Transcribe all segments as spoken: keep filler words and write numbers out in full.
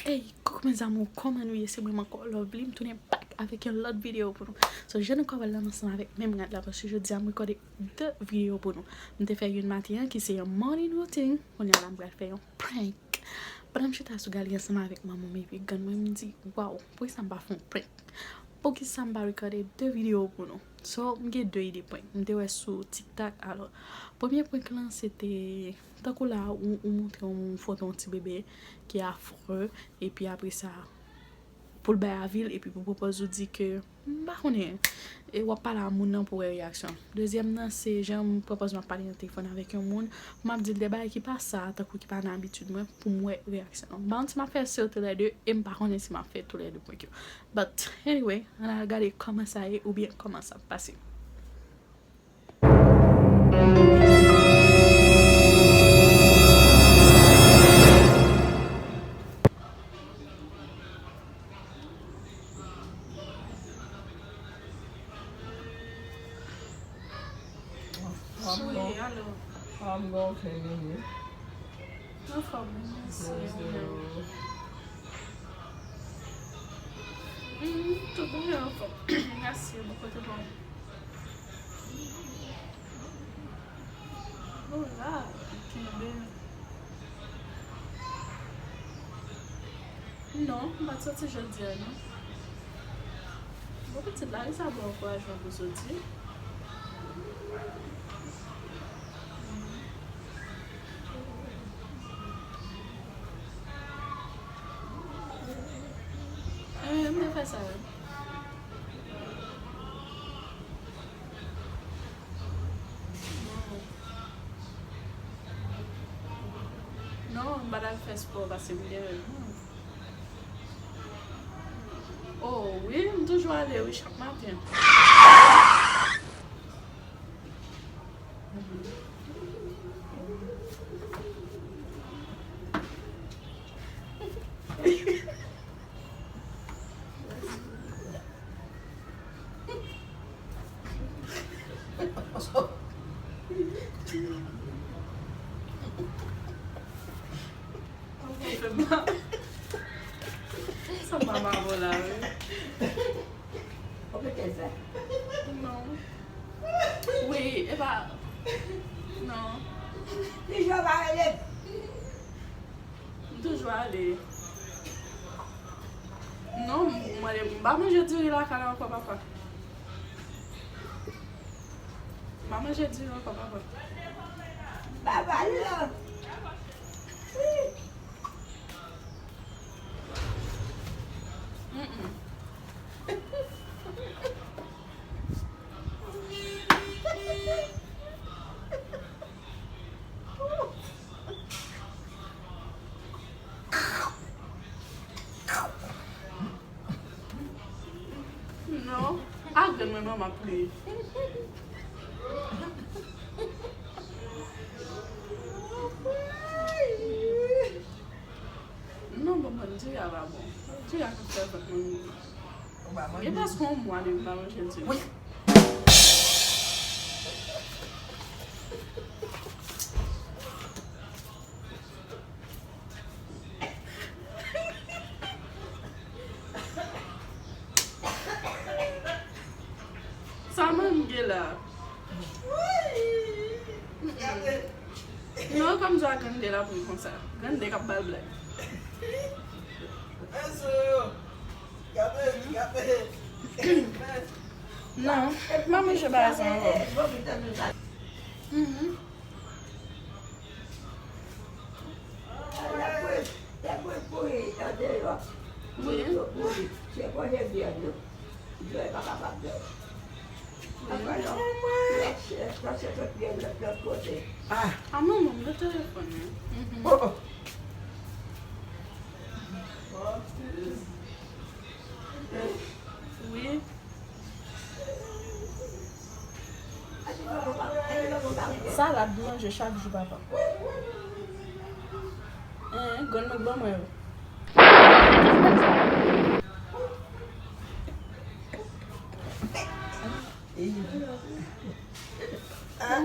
Hey, coucou mes amours, kòman nou ye? Se mwen ankò, Lovely. M tounen back avèk yon lòt videyo pou nou. So, jan nou ka wè l la, m ansanm avèk menm rad la, paske jodi a m rekòde de videyo pou nou. M te fè youn maten an, ki se yon morning routine. Kounye a la, m pral fè yon prank. Pandan m chita sou galri ansanm avèk manman m epi grann mwen, m di, "Waw, poukisa m pa fè yon prank?" Poukisa m pa rekòde de videyo pou nou? So, m gen de ide prank. M te wè sou TikTok, alò. Premye prank lan, se te, tankou la, ou, ou montre yon foto yon ti bebe ki afreux, epi apre sa, pou l bay avi l, epi pou pwopòz ou di ke, m pa konnen, e w ap pale a moun nan pou wè reyaksyon. Dezyèm nan, se jan m pwopòz m ap pale nan telefòn avèk yon moun, m ap di l de bagay ki pa sa, tankou ki pa nan abitid mwen, pou m wè reyaksyon l. M pa konn si m ap fè sou toulède, e m pa konnen si m ap fè toulède prank yo. But, anyway, ann al gade kòman sa ye oubyen kòman sa ap pase. Cheri, alo. Anfòm, wi, mèsi, e ou menm? Mm, tout bagay anfòm. Mèsi, bò kote pa w? Oh la, kenbe. Non, m pa t soti jodi a, non. Bon, pitit la, li sa ba w ankourajman pou soti. Eh, m te fè sa, wi. Non, m pa t al fè spò paske m gen rèv, non. Oh, wi, m toujou ale, wi, chak maten. Sa pa mavò la, wi. Ou mete sa? Non. Wi, e pa. Non. Li jwe pa rele. M toujou ale. Non, m, m, m pa manje diri lakay la ankò, papa. M pa manje diri ankò, papa. Papa, non. Mm-mm. Non, a grann mwen manman ap pleye. Non, bon, bon, diri a pa bon. Diri a ka fè vant mwen mouri. Gen prèske yon mwa depi m pa manje diri. Wi. Sa manm gen la. Non, kòm sa Grande la pou konsa. Grande k ap ba l blag. Non, m pa manje bagay sa ankò. Mhm. Wi. Ah. A manman m nan telefòn nan. Mhm. Oh, oh. Wi. Salad nou manje chak jou, papa. Hein, grann mwen k ban mwen yo.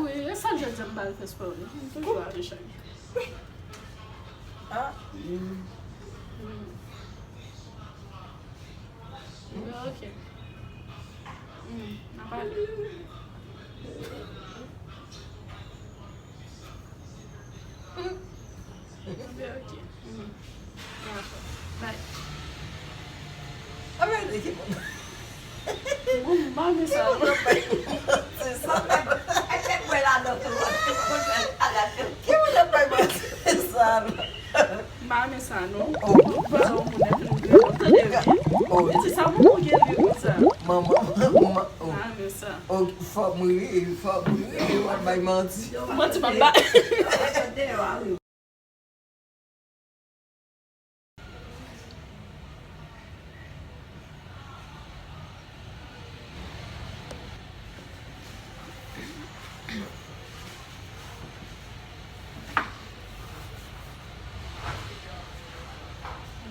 Wi, e sa jodi a m pa al fè spò, wi. M toujou ale chak jou. Ah. Mm. Ok. Hmm, n a pale. Hmm. Ok. Hmm. Dakò. Bye. Mwen m pa renmen sa non. Ki moun ap bay manti sa? M pa renmen sa non. Ou pa yon moun epi ou gen lòt tande wi. Piti sa moun ou gen li konsa. Manman, manman. M pa renmen sa. Fò m ri, fò m ri, w ap bay manti. Manti m ap bay.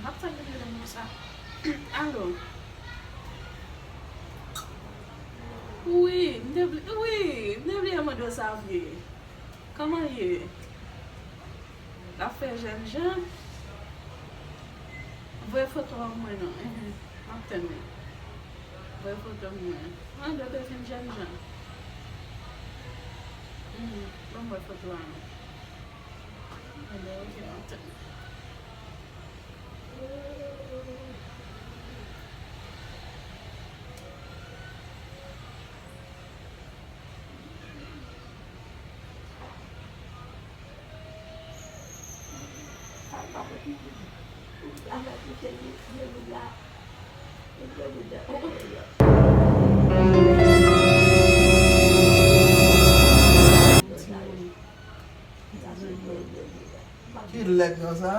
M ap tann depi lè konsa. Alo. Wi, m te bli-, wi, m te bliye mande w sa vre. Kòman l ye? L ap fè jèn jan? Voye foto an mwen non. Mhm. M ap tann li. Voye foto mwen. An, dwe te vin jèn jan. Mhm. Ban m wè foto a non. Enben, ok, m ap tann li. Ki lèd konsa?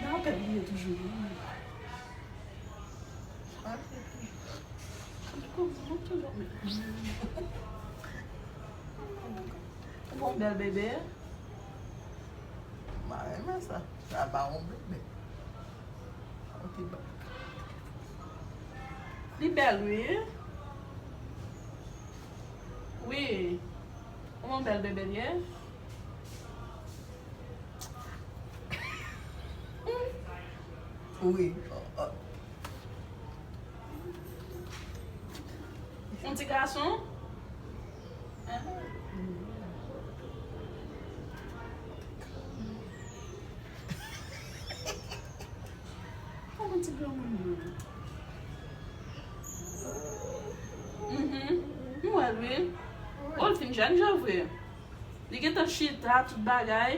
Nan apèl li ye toujou wi. Ou gon bèl bebe. M pa renmen sa. Sa pa yon bebe. Ok, ba. Li bèl wi. Wi. Ou gon bèl bebe li ye. Wi. Yon ti gason? Kòman ti granmoun yo? Mhm. M wè l wi. O, l fin jèn jan vre. Li gentan chita, tout bagay.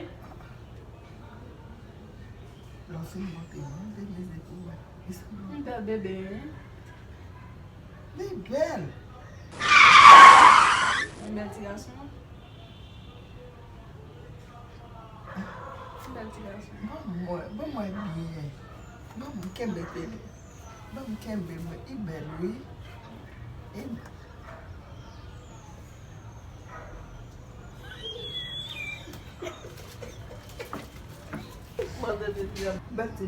Lè w fin monte, mande mizik ou wè. Li sanble yon bèl bebe wi. Li bèl. Yon bèl ti gason. Yon bèl ti gason. Ban mwen, ban mwen byen. Ban mwen kenbe tele. Ban m kenbe mwen, li bèl wi. Li bèl. Mwen tande di l ap bati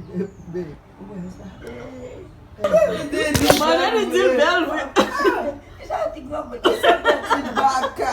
bebe. Ou wè sa? Mwen tande di l bèl wi. Sa ti granmoun ki sa bati baka.